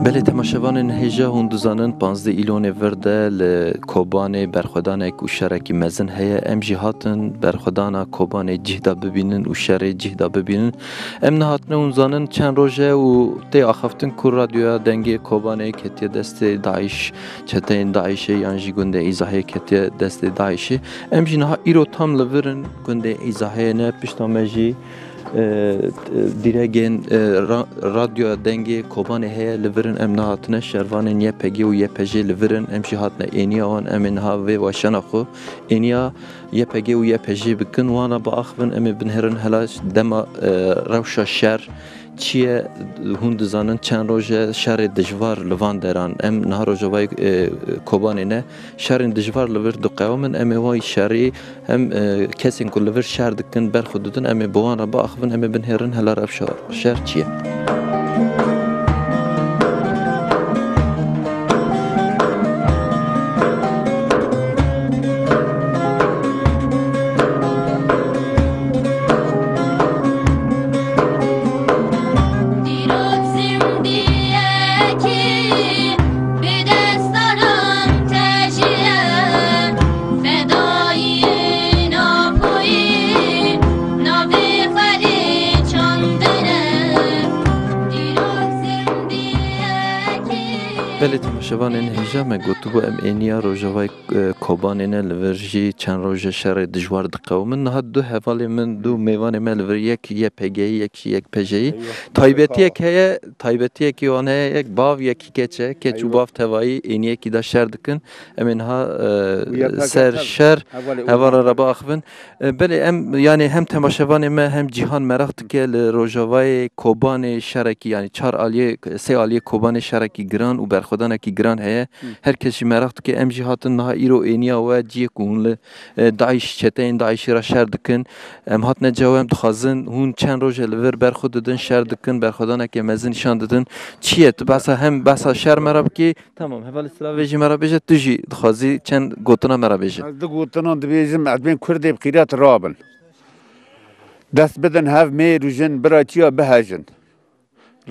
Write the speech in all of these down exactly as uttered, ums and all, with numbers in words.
Belê, temaşevanên hêja, hûn dizanin, panzdeh îlonê vir de li Kobanê berxwedanek û şerekî mezin heye. Em jî hatin berxwedana Kobanê cih de bibînin û şerê cih de bibînin. Em nihatine, hûn zanin, çend roj e û tê axaftin ku radyoya Dengê Kobanê ketiye destê DAIŞ, çeteyên DAIŞê yan jî gundê Îzahê ketiye destê DAIŞê. Em jî niha îro tam li vir in gundê Îzahê ne, pişta me jî e, dîregên, e, ra-, radyoya Dengê Kobanê heye, li vir in, em nihatine, şervanên Y P G û Y P J li vir in, em jî hatine êniya wan, em ê niha vê weşana xwe êniya Y P G û Y P J bikin, wan re biaxivin, em ê binêrin hela dema, e, rewşa şer çi ye, hûn dizanin çend roj e şerê dijwar li van deran. Em niha Rojavayê, e, Kobanê ne, şerên dijwar li vir diqewimin, em ê way şerî hem, e, kesên ku li vir şer dikin, berxwe didin, em ê bi wan re biaxivin, em ê binêrin hela rewşa şer çi ye. Dîrok zindîyekî bi destanan tejîye, fedayîyên Apoyî navê xwe rê çandine. Dîrok zindîyekî. Belê, temaşevanên hêja, me gotibû em êniya Rojavayê e, Kobanê ne, li vir jî çend roj e şerê dijwar diqewimin. Niha du hevalê min, du mêvanê me li vir, yek Y P G'yî, yek jî Y P J'yî. Eywa. Taybetiyek heye, taybetiyekî wan heye, yek bav, yekî keç e. Keç û Eywa. Bav tevayî êniyekî de şer dikin. Em ê niha, e, Y P G ser tev-, şer hevalê hevala Oman. Re biaxivin. E, belê, em, yanî hem temaşevanê me hem cîhan meraq dike li Rojavayê Kobanê şerekî, yanî çar aliyê, sê aliyê Kobanê şerekî giran û berxwedanekî giran heye. Hı. Her kes jî meraq dike. Em jî hatin niha îro êniya we ciyê ku hûn li, e, DAIŞ, çeteyên DAIŞî re şer dikin. Em hatine cawe, em dixwazin hûn çend roj e li vir berxwe didin, şer dikin, berxwedaneke mezin nîşan didin. Çi ye? Tu behsa, hem behsa şer me re bikî, Tamam, hevalê silav vejî me ra bêje, tu jî dixwazî çend gotina me ra bêje. Ez du gotinan dibêjim, ez bên kurdê bi qîret rabin. Dest bidin hev mêr û jin, bira çiya bihejin.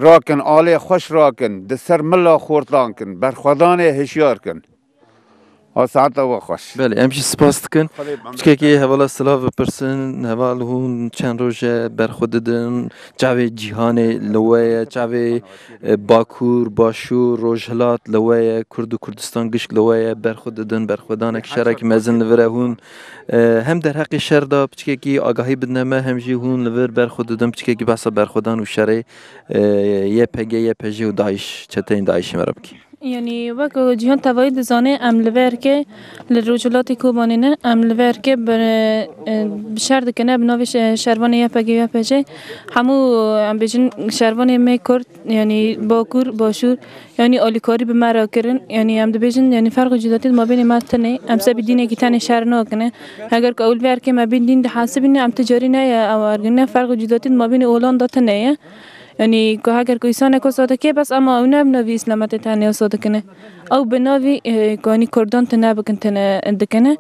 Rakin, alê xweş rakin, di ser mila xortan kin, berxwedanê hişyar kin. A saeta we xweş. Belê, em jî spas dikin. Xwedê bi emrê Piçkekî hevala silav bipirsin, heval hûn çend roj e berxwe didin, çavê cîhanê li we ye, çavê E, Bakur, Başûr, Rojhilat li we ye, Kurd û Kurdistan gişk li we ye, berxwe didin, berxwedanek, şerekî mezin li vir e hûn. E, hem derheqê şer de piçkekî agahî bidine me, hem jî hûn li vir berxwe didin, piçkekî behsa berxwedan û şerê, e, Y P G, Y P J û DAIŞ, çeteyên DAIŞê me re bikî. Yanî wek cîhan tevayî dizanê, em li verkê li Rojhilatê Kobanê ne, em li verkê bi, e, bi şer dikine bi navê şe-, şervanê Y P G, Y P J. Hemû, em bêjin, şervanê me Kurd, yanî Bakur, Başûr, yanî alîkarî bi me re kirin. Yanî em dibêjin, yanî ferq û cudatî di mabênê me tune. Em sebî dînekî tenê şer nakine. Heger ku ew li verkê me bên dîn dihesibîne, em ti carî neye ew ergine. Ferq û cudatî di mabênê olan de tune ye. Yanî ku heger ku îsaneko sade ke, bes ema ew ne bi navî îslametê tenê sade kine. Ew bi navî, e, ku yanî kurdan tune bikin, tune dikine.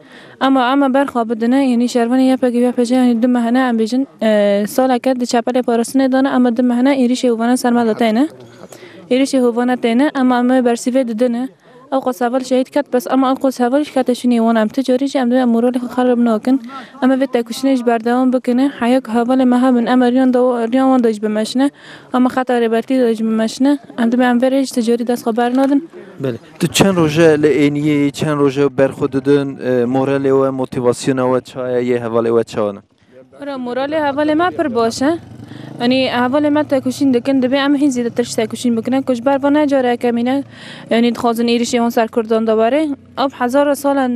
Ema ema berxa bidine, yanî şervanê Y P G, Y P J, yanî du mehine em bêjin, e, saleke di çepelê parastinê dane, ema du mehine êrîşê hovane ser me de teyne. Êrîşê hovane teyne, ema em ê bersîvê didine. Ewqas heval şehîd ket, bes ema ewqas heval jî kete şûnê wan, em ti carî jî em divê em moralê xwe xerab nakin. Em ê vê têkoşînê jî berdewam bikine. Heya ku hevalê me hebin, em ê riyan de, riyan wan de jî bimeşine. Em ê xeta rêbertî de jî bimeşine. Em divê em vê rê jî ti carî dest xwe bernadin. Belê. Tu çend roj e li ênî yê, çend roj e berxwe didin, e, moralê we, motîvasyona we ça ye, yê hevalê we ça ne? Wira moralê hevalê me pir baş e. Yanî hevalê me têkoşîn dikin, divê em hîn zêdetir jî têkoşîn bikine. Ku ji ber va ne cara yekemîn e, yanî dixwazin êrîşê wan ser kurdan de were. Ew bi hezara salan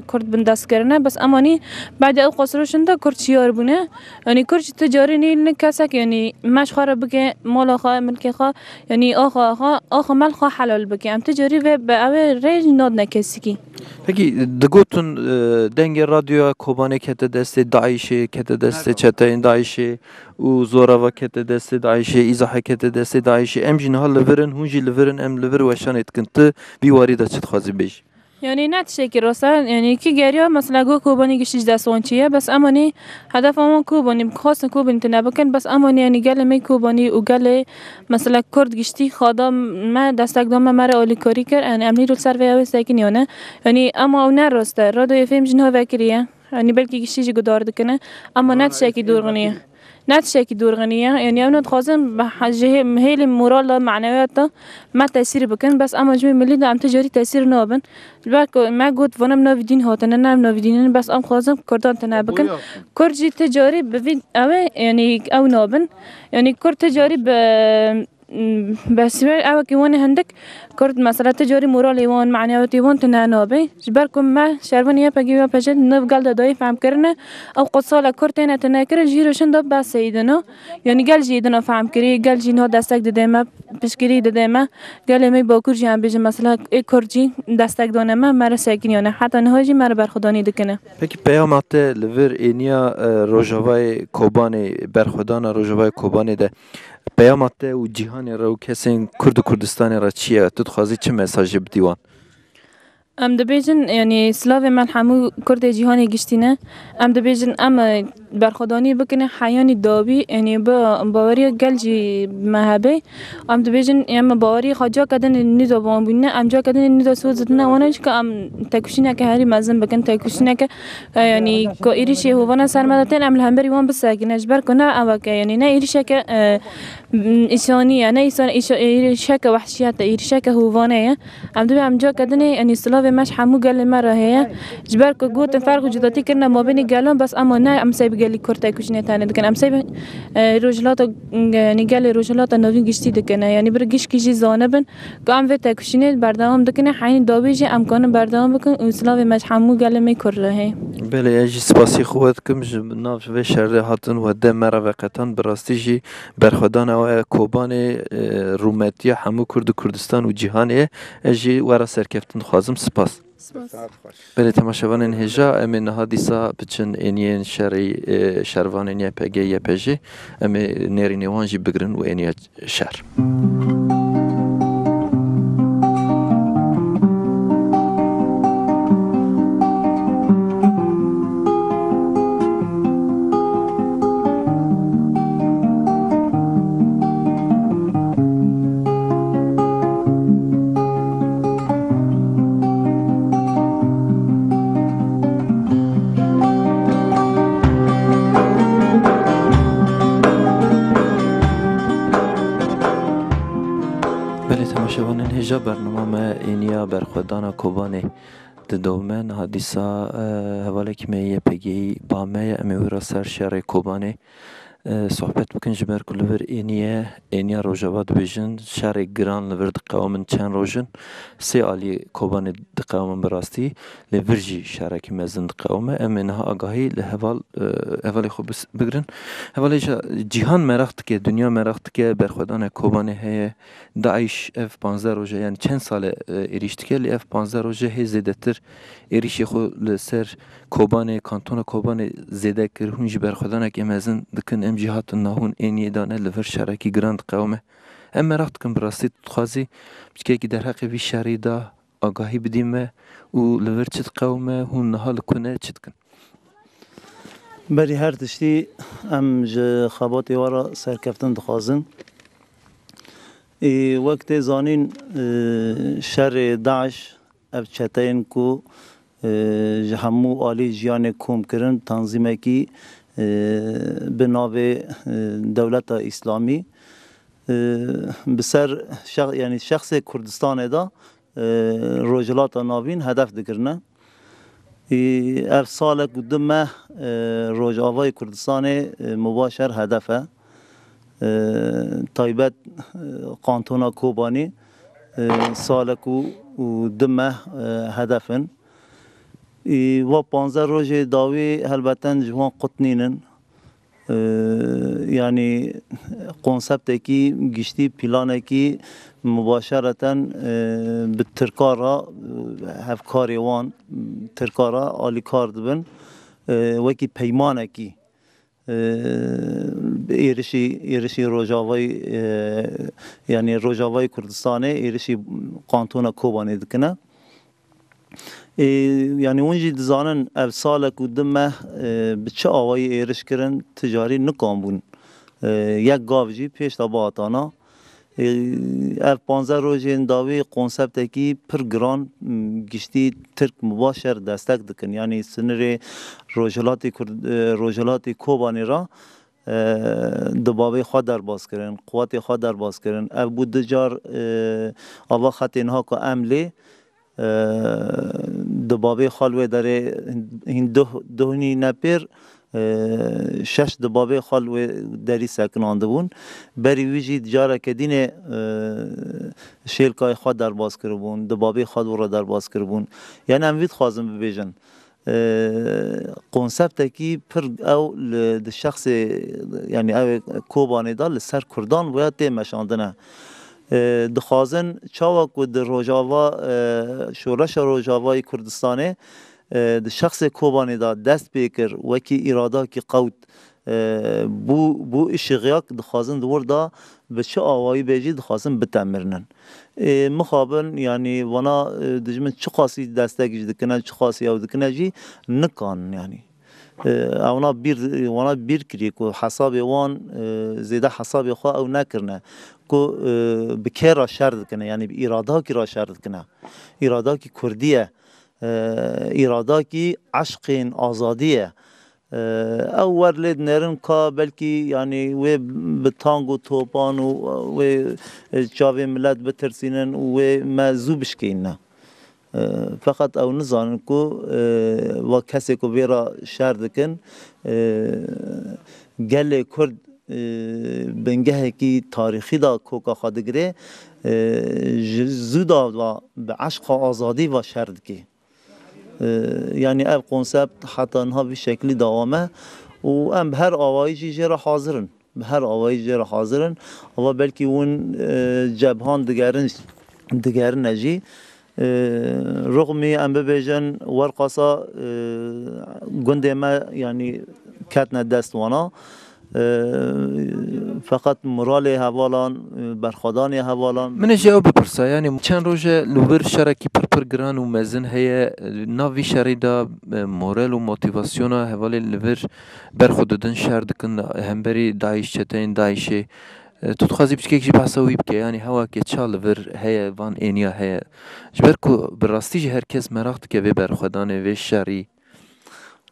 kurd bindest kirine, bes emanî badê ewqas rojan de kurd şiyar bûne. Yanî kurd jî ti carî nêlîne kesek, yanî meş xwe re bike, mala xwe, milkê xwe, yanî axa xwe, axa mel xwe helal bike. Em ti carî vê bi ew ê rê jî nadine kesikî. Pekî, digotin, e, dengê radyoya Kobanê kete destê DAIŞê, kete destê çeteyên DAIŞê û Zorava kete destê DAIŞê, Îzahe kete destê DAIŞê. Em jî niha li vir in, hûn jî li vir in, em li vir weşanê dikin. Ti vî warî de çi dixwazî bêjî? Yanî ne tiştekî rast e, yanî kî geriya mesela go Kobanî giştî ji dest wan çî ye, bes ema nî hedefa wan Kobanî, xwestin Kobanî tine bikin, bes ema nî yanî gelê me Kobanî û gelê mesela Kurd giştî xada me destek da me, me rê alîkarî kir, yanî em nî li ser vê ew sekinîyane. Yanî ema ew ne rast e, Radyo F M jî niha vekirî ye. Yanî belkî giştî jî gudar dikine, ema ne tiştekî dorxinî ye. Ne tiştekî dorxinî ye. Yanî ew ne dixwazin bi he-, ji hê-, hêlê moral de, manewiyat de me tesîr bikin. Bes ema cumê milî de em ti carî tesîr nabin. Ji ber ku me got vana em navî dîn hatine, ne em navî dînin, bes em xwazin Kurdan tine bikin. Kurd jî ti carî bi vî ew ê, yanî ew nabin. Yanî Kurd ti carî bi Bes ew ki wan hindik Kurd mesela ti carî moralê wan, manewiyatê wan tine nabe. Ji ber ku me şervanê Y P G, Y P J niv gel de dayê fehm kirine. Ew qet sala Kurd têne tine kirin, ji hîro şin de bes seyîdino. Yanî gel jî dina fehm kirî, gel jî niha destek dide me, piştgirî dide me. Gelê me Bakur jî em bêjin mesela ê Kurd jî destek dane me, me re sekinîyane. Heta niha jî me re berxwedanî dikine. Pekî peyama te li vir êniya, e, Rojavayê Kobanê, berxwedana Rojavayê Kobanê de peyama te û cîhanê re û kesên Kurd û Kurdistanê re çi ye? Tu dixwazî çi mesajê bidî wan? Em dibêjin, yanî silavê me li hemû Kurdê cîhanê giştî ne. Em dibêjin em, e, berxwedanî bikine heyanî dawî, yanî bi baweriya gel jî me hebe. Em dibêjin, em bawerî xwe cake dinê nî de wan bûne, em cake dinê nî de soz didine wana, çika em têkoşîneke herî mezin bikin, têkoşîneke, e, yanî ku êrîşê hovana ser me de tên, em li hemberî wan bisekine. Ji ber ku ne eweke, yanî ne êrîşeke, e, însanî ye, ne însan, êrîşeke wehşiyet e, êrîşeke hovane ye. Em dibê em cake dinê, yanî silavê me ji hemû gelê me re heye. Ji ber ku gotin ferq û cudatî kirine mabênê gelan, bes ema ne em sey bi gelî Kurd têkoşînê tenê dikin. Em sey bi, e, Rojhilata, yanî gelê Rojhilata Navîn giştî dikine. Yanî bir gişkî jî zanibin ku em vê têkoşînê berdewam dikine. Heynî dawî jî em kanin berdewam bikin û silavê me ji hemû gelê me Kurd re heye. Belê, ez jî spasî xwe dikim ji nav vê şerê hatin wede me re veqetan. Bi rastî jî berxwedana we Kobanê, e, rûmetiya hemû Kurd û Kurdistan û cîhanê ye. Ez jî we re serkeftin dixwazim. Spas. Spas. Belê temaşevanên hêja, em ê niha dîsa biçin êniyên şerê, e, şervanên Y P G, Y P J. Em ê nêrînê wan jî bigirin û êniya şer. Belê temaşevanên hêja, bernama me êniya berxwedana Kobanê didome. Niha dîsa, e, hevalekî me Y P G'yî ba me ye. Em ê wira ser şerê Kobanê, e, sohbet bikin, ji ber ku li vir ênî ye, êniya Rojava dibêjin, şerê giran li vir diqewimin çend roj in. Sê alî Kobanê diqewimin bi rastî, lê vir jî şerekî mezin diqewime. Em ê niha agahî li heval, e, hevalê xwe bis-, bigirin. Hevalê ja, cîhan meraq dike, dinya meraq dike, berxwedana Kobanê heye. DAIŞ ev panzdeh roje, yanî çend sale, e, êrîş dike, lê ev panzdeh roje hê zêdetir êrîşê xwe li ser Kobanê, kantona Kobanê zêde kir. Hûn jî berxwedanekê mezin dikin, em jî hatin na hûn êniyê dane, li vir şerekî giran diqewime. Em meraq dikin, bi rastî tu dixwazî piçkekî derheqê vî şerî de agahî bidî me û li vir çi diqewime, hûn niha li ku ne, çi dikin? Berî her tiştî em ji xebatê we re serkeftin dixwazin. Ê, wek tê zanîn, e, şerê DAIŞ, ev çeteyên ku, e, ji hemû alî jiyanê kom kirin, tanzîmekî, e, bi navê, e, Dewleta Îslamî, e, bi ser şex-, yanî şexsê Kurdistanê de, e, Rojhilata Navîn hedef digirine. Ê, ev salek û du meh, e, Rojavayê Kurdistanê, e, mubaşer hedef e. E, taybet, e, kantona Kobanî, e, salek û, û du meh, e, hedef in. Ê, va panzdeh rojê dawî helbeten ji wan qut nînin. E, yanî konseptekî giştî, planekî mubaşereten, e, bi Tirka re, e, hevkarê wan Tirka re alîkar dibin. E, wekî peymanekî, e, êrişî, êrişî Rojavayê, e, yanî Rojavayê Kurdistanê êrişî kantona Kobanê dikine. E, yanî hûn jî dizanin ev salek û di meh, e, bi çi awayî êriş kirin, ti carî nikan bûn, e, yek gav jî pêş de bihatana. E, ev panzdeh rojên dawî konseptekî pir giran, m, giştî Tirk mi va şer destek dikin. Yanî sinirê Rojhilatê Kurd-, e, Rojhilatê Kobanê ra, e, dibabê xwe derbas kirin, quwetê xwe derbas kirin. Ev bû di car, e, ava xetê niha ku em lê, e, dibabê xwe li wê derê hîn duh, duh nîne pêr, e, şeş dibabê xwe li wê derî sekinandibûn. Berî wî jî careke dînê, e, şêlkayê xwe derbas kiribûn, dibabê xwe li wir re derbas kiribûn. Yanî em vî dixwazin bibêjin. E, konseptekî pir ew li, di şexsê, yanî ew ê Kobanê de li ser Kurdan waya tê meşandine. E, dixwazin çawa ku di Rojava, e, şoreşa Rojavayê Kurdistanê, e, di şexsê Kobanê de dest pê kir, wekî îradakî qewt, e, bû, bû îşixiyak dixwazin di wir de bi çi awayî be jî dixwazin bitemirnin. Ê, mixabin, yanî vana, e, dijmin çiqasî destek jî dikine, çiqasî ew dikine jî nikan, yanî. E, ewna bîr, wana bîr kirî ku hesabê wan, e, zêde hesabê xwe ew nekirine. Ku, e, bi kê ra şer dikine, yanî bi îradakî ra şer dikine. Îradakî kurdî ye. E, îradakî eşqên azadî ye. E, ew wer lê dinerin ka belkî, yanî, wê bi tang û topan û wê, e, çavê milet bitirsînin û wê me zû bişkînin. E, feqet ew nizanin ku, e, va kesê ku vê ra şer dikin, e, gelê Kurd, e, bingehekî tarîxî de koka xwe digirê, e, ji zû de va bi eşqa azadî va şer dikê. E, yanî ev konsept heta niha vî şeklî dewam e û em bi her awayî jî jê re hazir in. Bi her awayî jê re hazir in. Ama belkî hûn, e, cebhan digerin, digerine jî. E, rixmî em bibêjin werqasa, e, gundê me, yanî ketine dest wana. E, feqet moralê hevalan, e, berxwedanê hevalan. Min ê jî ew bipirsa, yanî çend roj e li wir şerekî pir pir giran û mezin heye. Nav vî şerî de, e, moral û motîvasyona hevalê li vir berxwe didin, şer dikin hemberî DAIŞ, çeteyên DAIŞê. E, tu dixwazî piçkek jî behsa wî bike, yanî hewa ke ça li vir heye, van êniya heye. Ji ber ku bi rastî jî her kes meraq dike vê berxwedanê, vê şerî.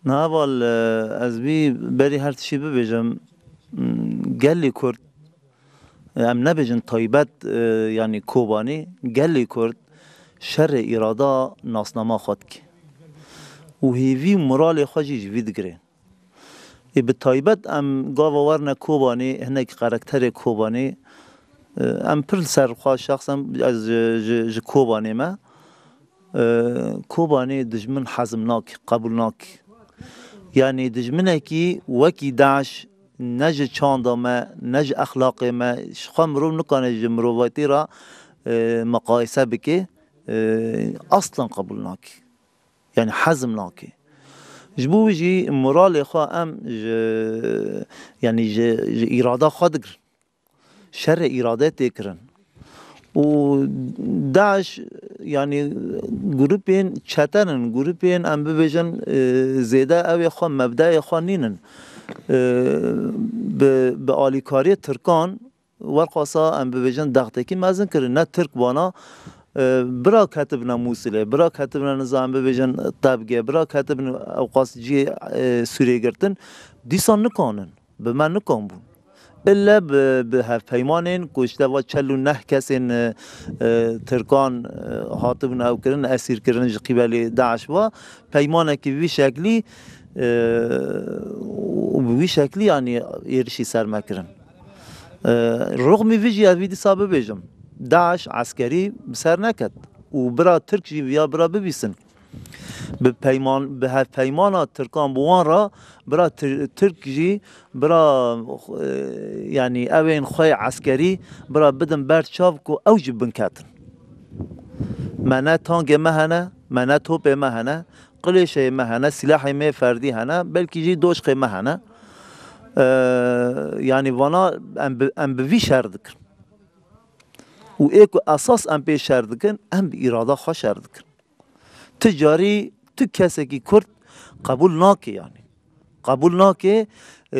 Na heval, e, ez vî berî her tiştî bibêjim, m, gelê Kurd, e, em nebêjin taybet, e, yanî Kobanî, gelê Kurd şerê îrada nasnama xwe dike. Û hêvî û moralê xwe jî ji vî digire. Ê bi taybet em gava werne Kobanî, hinek karakterê Kobanî, e, em pir li ser xwe şexsen ez ji, ji, ji Kobanê me. E, Kobanê dijmin hezm nakî, qebûl nakî. Yanî dijminekî wekî DAIŞ ne ji çanda me, ne ji exlaqê me, ji xwe mirov nikane ji mirovatî re, e, meqayese bike, e, aslan qebûl nakî. Yanî hezm nakî. Ji bo wî jî moralê xwe em ji, yanî ji, ji îrada xwe digirin. Şerê îrade tê kirin. Û DAIŞ, yanî grûpên çeten in, grûpên em bibêjin, e, zêde ew ê xwe, mebdeyê xwe nînin. E, bi, bi alîkariyê Tirkan werqasa em bibêjin dextekî mezin kirin. Ne Tirk vana, e, bira ketibine Mûsilê, bira ketibine niza em bibêjin Tebgê, bira ketibine ewqas cihê, e, Sûrê girtin. Dîsan nikanin. Bi me nikan bûn. Îlle bi, bi hevpeymanên ku işte va çel û neh kesên, e, e, Tirkan, e, hatibûn ew kirin, esîr kirin ji qîbelê DAIŞ va, peymanekî vî şeklî, e, û bi vî şeklî yanî êrişî ser me kirin. E, rixmî vî jî ez vî dîsa bibêjim. DAIŞ eskerî bi ser neket û bira Tirk jî viya bira bibîsin. Bi peyman, bi hevpeymana Tirkan bi wan ra, bira Tir-, Tirk jî, bira, e, yanî ewên xwe eskerî, bira bidin ber çav ku ew jî binketin. Me ne tangê me hene, me ne topê me hene, qilêşeyê me hene, silahê me ferdî hene, belkî jî doşxê me hene. E, yanî vana em bi, em bi vî şer dikin. Û ê ku esas em pê şer dikin, em bi îrada xwe şer dikin. Ti carî tu kesekî Kurd qebûl nake yanî. Qebûl nake, e,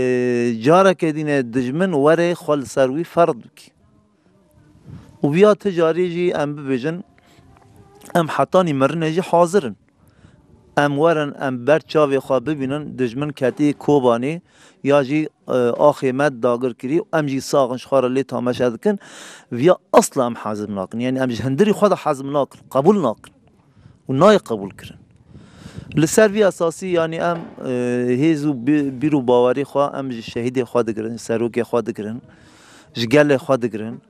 careke dîne dijmin were xwe li ser wî ferz bikî. Û viya ti carî jî em bibêjin, em hetanî mirinê jî hazir in. Em werin, em ber çavê xwe bibînin, dijmin ketî Kobanê ya jî, e, axê me dagir kirî, em jî sax in ji xwe re lê tameşe dikin. Viya asla em hezm nakin. Yanî em ji hindirî xwe de hezm nakin, qebûl nakin. Û nayê qebûl kirin. Li ser vî esasî, yanî em, e, hêz û bi-, bîr û bawerî xwe em ji şehîdê xwe digirin, ji serokê xwe digirin, ji gelê xwe digirin.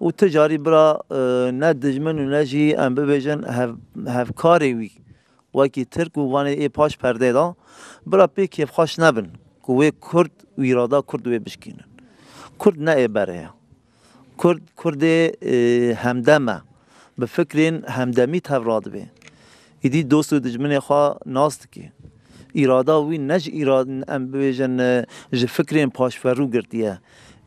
Û ti carî bira, e, ne dijmin û ne jî em bibêjin hev-, hevkarê wî, wekî Tirk û vanê ê paş perdê de, bira pê kêfxweş nebin ku wê Kurd û îrada Kurd wê bişkînin. Kurd ne ê berê ye. Kurd, Kurdê, e, hemdem e. Bi fikrên hemdemî tev radibê. Îdî dost û dijminê xwe nas dikê. Îrada wî ne ji îra-, em bibêjin, e, ji fikrên paşverû girtî ye.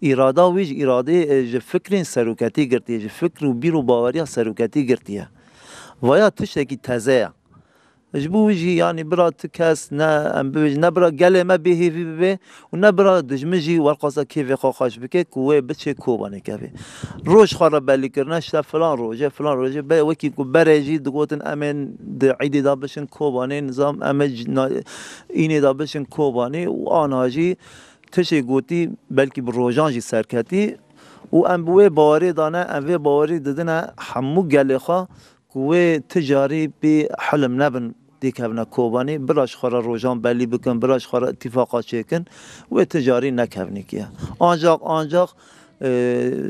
Îrada wî ji îradê, e, ji fikrên seroketî girtî ye, ji fikr û bîr û baweriya seroketî girtî ye. Vaya tiştekî teze ye. Ji bo wî jî, yanî bira ti kes ne, em bibêjin, ne bira gelê me bêhêvî bibe û ne bira dijmin jî werqasa kêfê xwe xweş bike ku wê biçê Kobanê kevê. Roj xwe re belî kirine, işte filan roje, filan roje, be-, wekî ku berê jî digotin em ê di îdê de bişin Kobanê, nizam em ê c-, na-, înê de bişin Kobanê û ana jî tişê gotî belkî bi rojan jî serketî û em bi wê bawerê de ne, em vê bawerî didine hemû gelê xwe ku wê ti carî pê hilm nebin dêkevine Kobanê, bira ji xwe re rojan belî bikin, bira ji xwe re îtîfaqa çêkin, wê ti carî nekevnî kî ye. Ancaq, ancaq, e,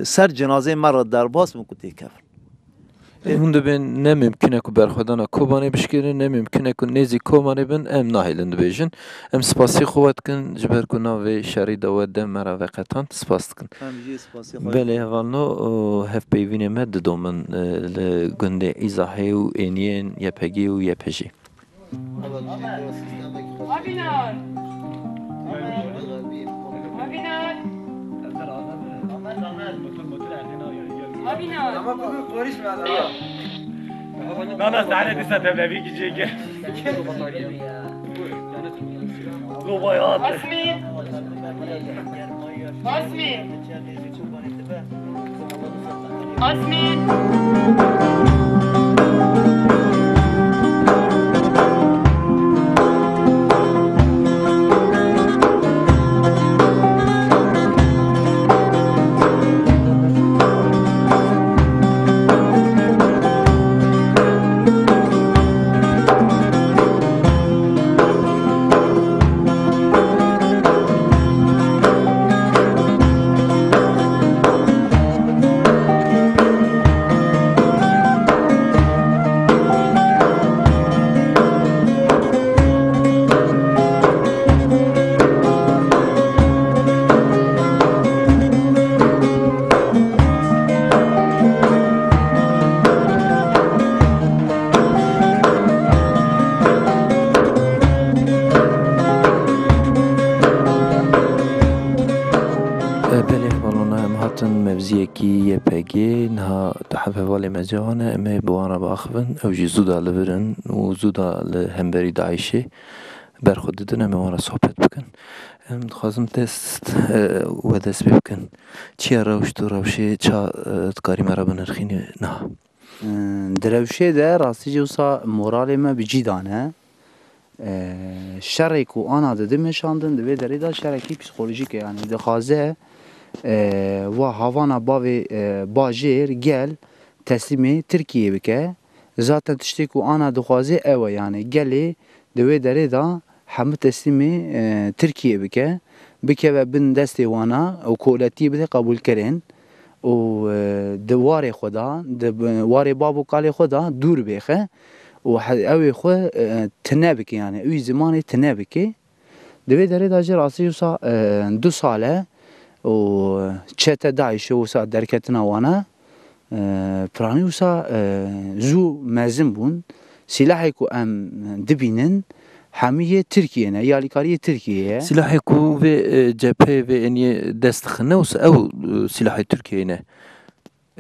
ser cinazeyê me re derbas bin ku dêkevin. Hûn dibên ne mumkin e ku berxwedana Kobanê bişkêrin, ne mumkin e ku nêzî Kobanê bin, em nahêlin dibêjin. Em spasî xwe we dikin, ji ber ku nav vê şerî de we dem me re veqetand, spas dikin. Em jî spasî xwe. Belê, hevalno, o, hevpeyvînê me didomin, e, li gundê Îzahê û êniyên Y P G û Y P J. Abinar! Abinar! Abinar! Ama bunu konuşma lan. Nana, sare disa tevlevi gidecek. Zobayat. Asmin! Asmin! Asmin! E, belê, hevalona, em hatin mevziyekî Y P G, niha du heb hevalê me ca hene, em ê bi wan re biaxivin, ew jî zû da li vir in û zû da li hemberî DAIŞê berxwe didin, em ê wan re sohbet bikin. Em dixwazim dest, e, we dest pê bikin. Çi ya rewşt û rewşê ça, e, dikarî me re binirxînî niha? Di rewşê de rastî jî wisa moralê me bi cî dane. E, şerê ku ana didi meşandin, di vê derê de şerekî psîkolojîk e. Yanî dixwaze, e, wa havana bavê, e, bajêr, gel, teslîmê Tirkîyê bike. Zaten tiştê ku ana dixwaze ew e, yanî gelê di wê derê de hemû teslîmê, e, Tirkîyê bike, bikeve bin destê wana û koletiyê bide qebûlkerên û, e, di warê xwe de, di warê bab û kalê xwe de dûr bêxe û he-, ew ê xwe, e, tine bike, yanî ew ê zimanê tine bike. Di vê derê de jî rastî wisa, e, du sal e û çete DAIŞê wisa derketina wan e. E, piranî wisa, e, zû mezin bûn. Sîlahê ku em dibînin, hemî yê Tirkîyê ne, yalîkarîyê Tirkîyê ye. Sîlahê ku vê, e, cepheyê vê enîyê dest dixine wisa ew, e, sîlahê Tirkîyê ne.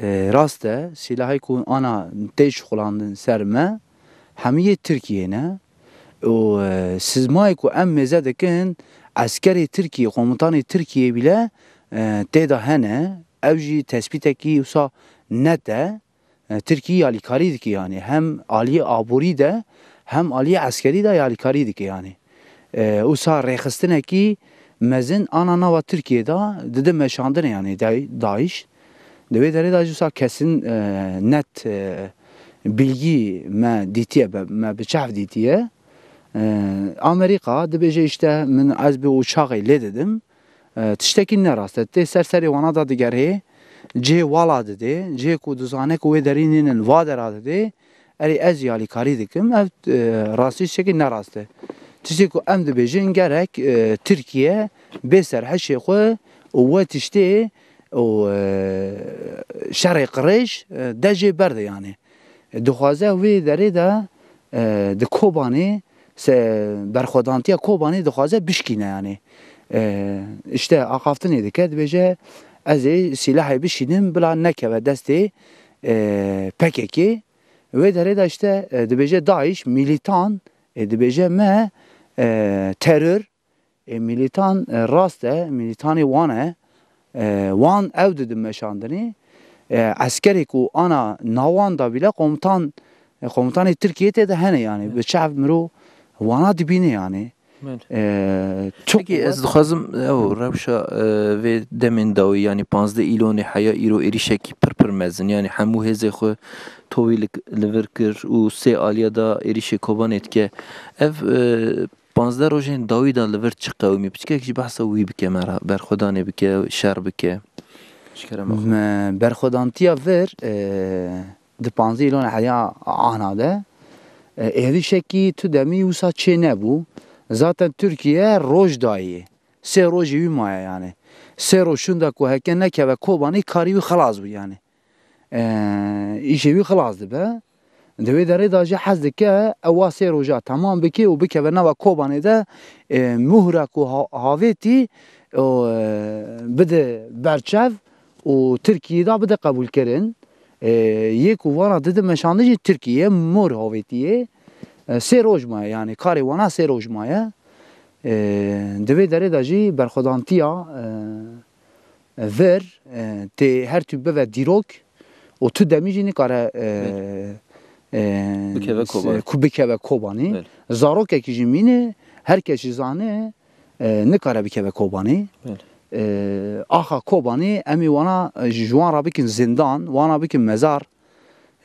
E, rast e, sîlahê ku ana tey şuxulandin ser me, Hemî yê Tirkîyê ne. Û, e, sizmayê ku em mêze dikin, eskerê Tirkîyê, komutanê Tirkîyê bîle, e, tê de hene. Ew jî tespîtekî wisa net e. E, Tirkî yalîkarî dike yanî. Hem alîyê aborî de hem alîyê eskerî de yalîkarî dike yanî. E, wisa rêxistinekî mezin ana nava Tirkîyê de dide meşandine yanî day-, DAIŞ. Di wê derê de jî wisa kesin, e, net, e, bilgî me dîtiye, be-, me bi çav dîtiye. E, Amerîka dibêje îşte min ez bi uçaxê lê didim. E, tiştekî nerast e. Tê ser serê wana de digerê, cihê wala didê, cihê ku dizane ku wê derî nînin vadera didê, erê ez yalîkarî dikim. Ev, e, rastî tiştekî nerast e. Tiştê ku em dibêjin gerek, e, Tirkîye bê serheşê xwe û we tiştê û, e, şerê qirêj, e, dejê berde yanî. Dixwaze wê derê de, e, di Kobanê se-, berxwedantiya Kobanê dixwaze bişkîne yanî. E, îşte axaftinê dike, dibêje ez ê sîlahê bişînim bila nekeve destê, e, P K K. Wê derê de îşte, e, dibêje DAIŞ, mîlîtan, e, dibêje me, e, teror, e, mîlîtan, e, rast e, mîlîtanê wan e. E, wan ew didin meşandinê. E, eskerê ku ana nawan da bîle komutan, e, komutanê Tirkîye tê de hene yanî. Evet. Bi çav miro wana dibîne yanî. Evet. E, çok Peki, ez dixwazim ew rewşa, e, vê demên dawî, yanî panzdeh îlonê heya îro êrîşekî pir pir mezin, yanî hemû hêzê xwe towî li, li vir kir û sê alîya da êrîşê Kobanê dike. Ev, e, panzdeh rojên dawî de li vir çi qewimî? Piçkek jî behsa wî bike me re, berxwedanê bike, şer bike. Ji kerema xwe. Me berxwedantiya vir, e, di panzdeh îlonê heya ana de, e, êrîşekî tu demî wisa çê nebû. Zaten Tirkîye roj dayî. Sê rojî wî maye yanî. Sê roj şunda ku heke nekeve Kobanî karî wî xilas bû yanî. E, îşê wî xilas dibe. Di wê derê de jî hez dike ew wa sê roja temam bike û bikeve nava Kobanê de, e, muhra ku ha-, havêtî û, e, bide berçev û Tirkîyê de bide qebûlkirin. E, yê ku vana dide meşandin jî Tirkîye mor havêtî yê. E, sê roj maye, yanî karê wana sê roj maye. E, di vê derê de jî berxwedantiya, e, vir, e, tê her tim bive dîrok û tu demî jî nikare, e, e, Bikeve Kobanî. Ku bikeve Kobanî. Belê. Zarokekî jî mîne, her kes jî zane, e, nikare bikeve Kobanî. Belê. E, axa Kobanî em ê wana, e, ji wan re bikin zindan, wana bikin mezar.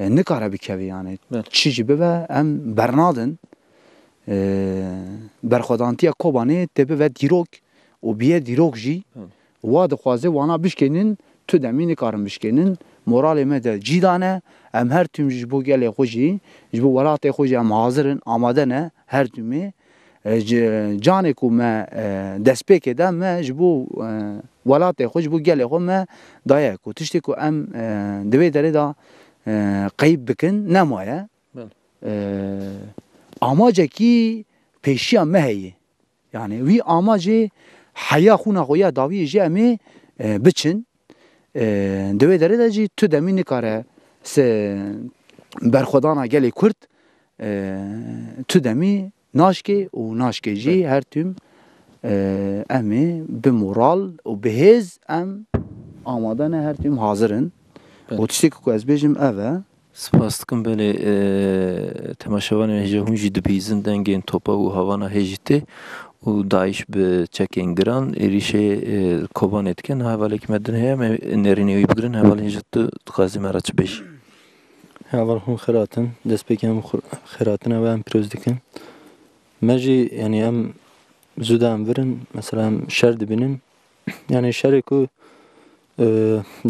E, nikare bikeve yanî. Evet. Çi jî bibe em bernadin. E, berxwedantiya Kobanê tê bive dîrok û bîye dîrok jî. Evet. Wa dixwaze wana bişkênin, tu demî nikarin bişkênin. Moralê me de cî dane. Em her tim jî ji bo gelê xwe jî, ji bo welatê xwe jî em hazir in, amade ne her timî. E, c-, canê ku me, e, destpêkê de me ji bo, e, welatê xwe, ji bo gelê xwe me daye ku tiştê ku em, e, di vê derê de, e, qeyb bikin nemaye. Belê. E, amacekî pêşiya me heye. Yanî wî amacê heya xwîna xwe ya dawî jî em ê, e, biçin. E, di wê derê de jî tu demî nikare se berxwedana gelê Kurd, e, tu demî naşkê û naşkê jî. Evet. Her tim, e, em ê bi moral û bi hêz em amade ne, her tim hazir in. Evet. Û tiştekî ku ez bêjim ev e. Spas dikim, belê, e, temaşevanê hêja hûn jî dibihîzin dengên topa û havana hêjî tê û DAIŞ bi çekên giran êrîşê, e, Kobanê dike. Niha hevalekî me din heye, em ê nêrînê wî bigirin, heval hêja tu dixwazî me re çi bêjî? Heval hûn xêr hatin, destpêkê em xu-, xêr hatine we em pîroz dikin. Me jî, yanî em zû de em vir in, mesela em şer dibînin. Yanî şerê ku, e,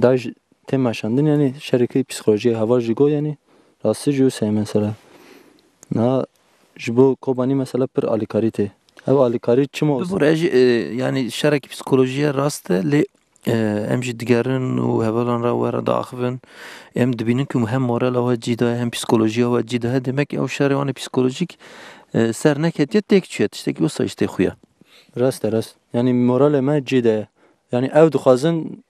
DAIŞ tê meşandin, yanî şerekî psîkolojîye heval jî got, yanî rastî jî wisa mesela. Na ji bo Kobanî mesela pir alîkarî tê. Ev alîkarî çima Bibûr, ez jî, e, yanî şerekî psîkolojîye rast e, lê, e, em jî digerin û hevalan ra were diaxivin. Em dibînin ku hem morala we cî de ye, hem psîkolojiya we cî de ye. Demek ew şerê wan ê psîkolojîk, e, ser neketiye, têk çûye, tiştekî wisa jî tê xuya. Rast e, rast. Yanî moralê me cî de ye. Yanî ew dixwazin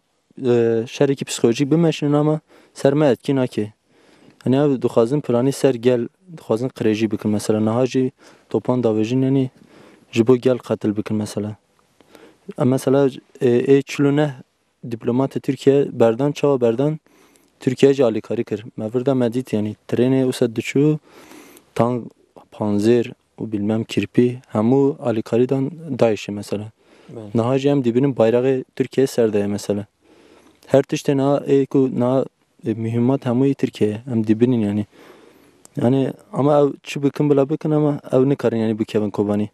e, şerekî psîkolojîk bimeşînin ama ser me etkî nake. Yanî ew dixwazin planî ser gel, dixwazin qirêjî bikin mesela. Niha jî topan davêjin, yanî ji bo gel qetil bikin mesela. E, mesela, e, ê çil û neh dîplomatê Tirkîye berdan, çawa berdan? Tirkîye jî alîkarî kir. Me vir de me dît, yanî trênê usa diçû, tank, panzêr û bilmem kirpî, hemû alîkarî dan DAIŞê mesela. Belê. Niha jî em dibînin bayrexê Tirkîye ser de ye mesela. Her tiştê niha ê ku niha, e, muhîmat hemû yê Tirkîye ye. Em dibînin yanî. Yanî ama ew çi bikin bila bikin ama ew nikarin yanî bikevin Kobanî.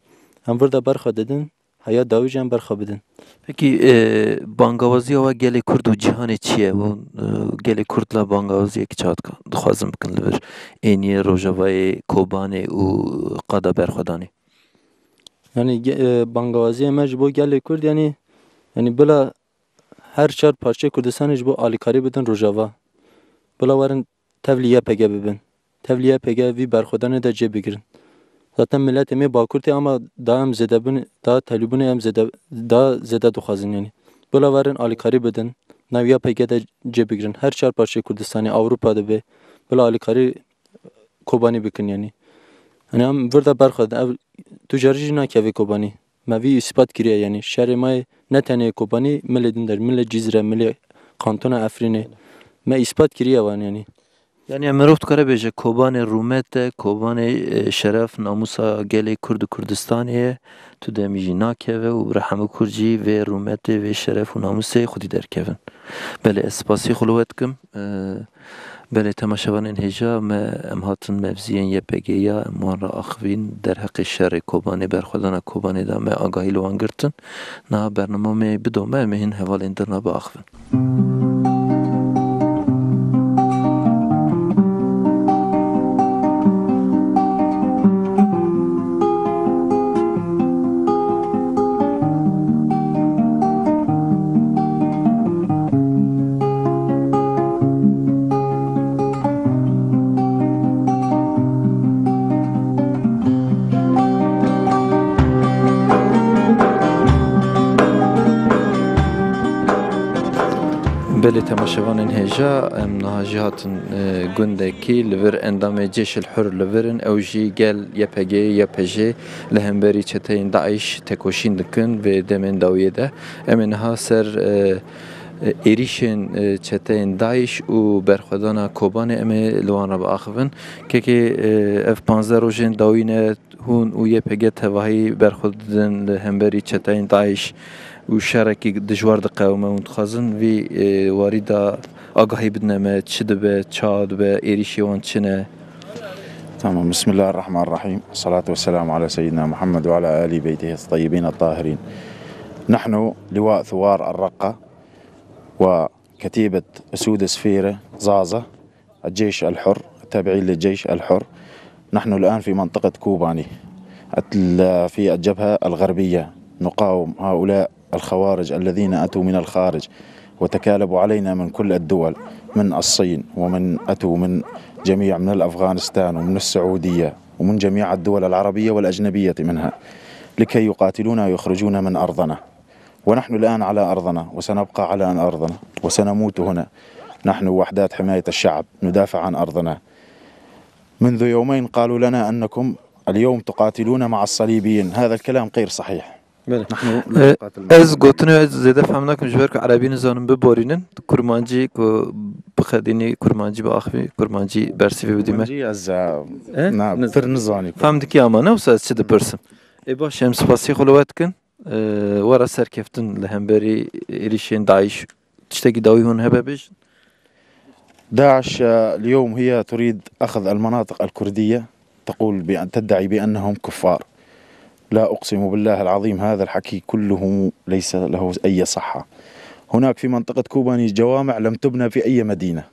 Em vir de berxwe didin. Heya dawî jî em berxwe bidin. Pekî, e, bangawazîya we gelê Kurd û cîhanê çi ye? Hûn, e, gelê Kurd la bangawazîyekî çawa dika-, dixwazin bikin li vir ênîyê Rojavayê, Kobanê û qada berxwedanê? Yanî ge-, e, bangawazîya me ji bo gelê Kurd, yanî, yanî bila her çar parçeyê Kurdistanê ji bo alîkarî bidin Rojava. Bila werin tevlî Y P G bibin. Tevlî Y P G vî berxwedanê de cê bigirin. Zaten miletê me Bakur tê ama daha em zêde bin, daha telîbûnê em zêde, daha zêde dixwazin yanî. Bila werin alîkarî bidin, nav Y P G de cê bigirin. Her çar parçeyê Kurdistanê, Ewropa de bê, bila alîkarî Kobanî bikin yanî. Yanî em vir de berxwedin. Ev tu carî jî nakevê Kobanî. Me vî îspat kiriye yanî. Şerê ma yê ne tenê Kobanî, milê din der, milê Cizre, milê Kantona Efrînê. Me îspat kiriye wan yanî. Yanî mirov dikare bêje, Kobanê rûmet e, Kobanê, e, şeref, namûsa gelê Kurd û Kurdistanê ye. Tu demî jî nakeve û bira hemû Kurd jî vê rûmetê, vê şeref û namûsê xwedî derkevin. Belê, ez spasî xwe li we dikim. E, belê, temaşevanên hêja me, em hatin mevziyên Y P G ya, em wan re axivîn, derheqê şerê Kobanê, berxwedana Kobanê de me agahî li wan girtin. Niha bernama me bidome, em ê hin hevalên din re biaxivin. Belê, temaşevanên hêja, em niha jî hatin, e, gundekî li vir endamê Ceyşil Hur li vir in, ew jî gel Y P G, Y P J li hemberî çeteyên DAIŞ tekoşîn dikin vê demên dawiyê de. Em ê niha ser, e, e, êrîşên, e, çeteyên DAIŞ û berxwedana Kobanê em ê li wan re biaxivin. Kekê, e, ev panzdeh rojên dawî ne, hûn û Y P G tevahî berxwe didin li hemberî çeteyên DAIŞ û şerekî dijwar diqewime. Hûn dixwazin vî, e, warî de agahî bidine me, çi dibe, ça dibe, êrîşê wan çi ne? تمام. بسم الله الرحمن الرحيم. الصلاة والسلام على سيدنا محمد وعلى آل بيته الطيبين الطاهرين. نحن لواء ثوار الرقة وكتيبة أسود سفيرة زازا، الجيش الحر، التابعين للجيش الحر. نحن الآن في منطقة كوباني، ال-، في الجبهة الغربية، نقاوم هؤلاء الخوارج الذين أتوا من الخارج وتكالبوا علينا من كل الدول، من الصين، ومن أتوا من جميع، من الأفغانستان ومن السعودية ومن جميع الدول العربية والأجنبية منها، لكي يقاتلونا ويخرجونا من أرضنا. ونحن الآن على أرضنا، وسنبقى على أرضنا، وسنموت هنا. نحن وحدات حماية الشعب ندافع عن أرضنا. منذ يومين قالوا لنا أنكم اليوم تقاتلون مع الصليبيين. هذا الكلام غير صحيح. Belê. نحن لا E, نقاتل مع Ez gotinê ez zêde fehm nakim, ji ber ku erebî nizanim, biborînin. Kurmancî ku bixedînî, kurmancî biaxivî, kurmancî bersîvê bidî me. Kurmancî ez, e, E? na, Niz- pir nizanî. Fehm dikî ama ne wisa ez çi dipirsim. Ê baş, em spasî xwe li we dikin. E, we re serkeftin li hemberî êrîşên DAIŞ, tiştekî dawî hûn hebe bêjin. داعش، آه، اليوم هي تريد أخذ المناطق الكردية، تقول بأن، تدعي بأنهم كفار. لا، أقسم بالله العظيم هذا الحكي كله ليس له أي صحة. هناك في منطقة كوباني جوامع لم تبنى في أي مدينة،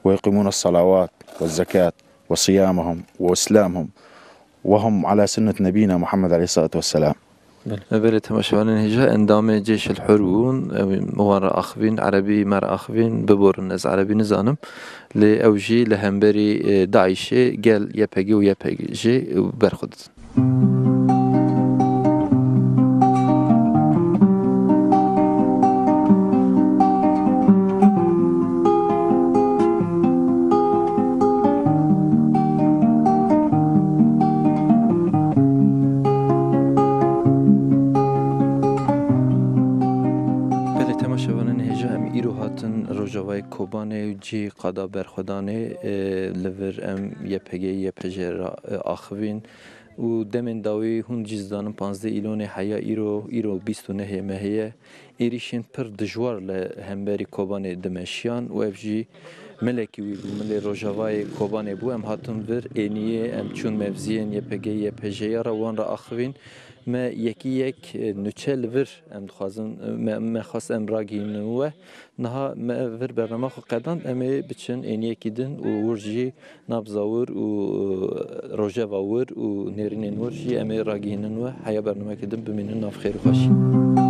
ويقيمون الصلوات والزكاة وصيامهم وإسلامهم، وهم على سنة نبينا محمد عليه الصلاة والسلام. Belê, belê, temaşevanên hêja, endamê Ceyşil Hur bûn, ew wan re axivîn, erebî me re axivîn, biborin, ez erebî nizanim. Lê ew jî li hemberî, e, DAIŞê gel Y P G û Y P G berxwe didin. Cî qada berxwedanê, e, li vir em Y P G, Y P J ra, e, axivîn û demên dawî hûn cî zidanin panzdeh Îlonê heya îro, îro bîst û nehê mehê ye. Êrîşên pir dijwar li hemberî Kobanê dimeşiyan û ev jî milekî wî bû, milê rojavayê Kobanê bû. Em hatin vir êniyê, em çûn mevziyên Y P G, Y P J ya ra wan ra axivîn. Me yekî yek, e, nûçe li vir em dixwazin, e, me, me xwest em ragihînin we. Niha me vir bernama xwe qedand, em ê biçin êniyekî din û wir jî nabza wir û, e, rojeva wir û nêrînên wir jî em ê ragihînin we. Heya bernamekê din bimînin nav xêr û xweşî.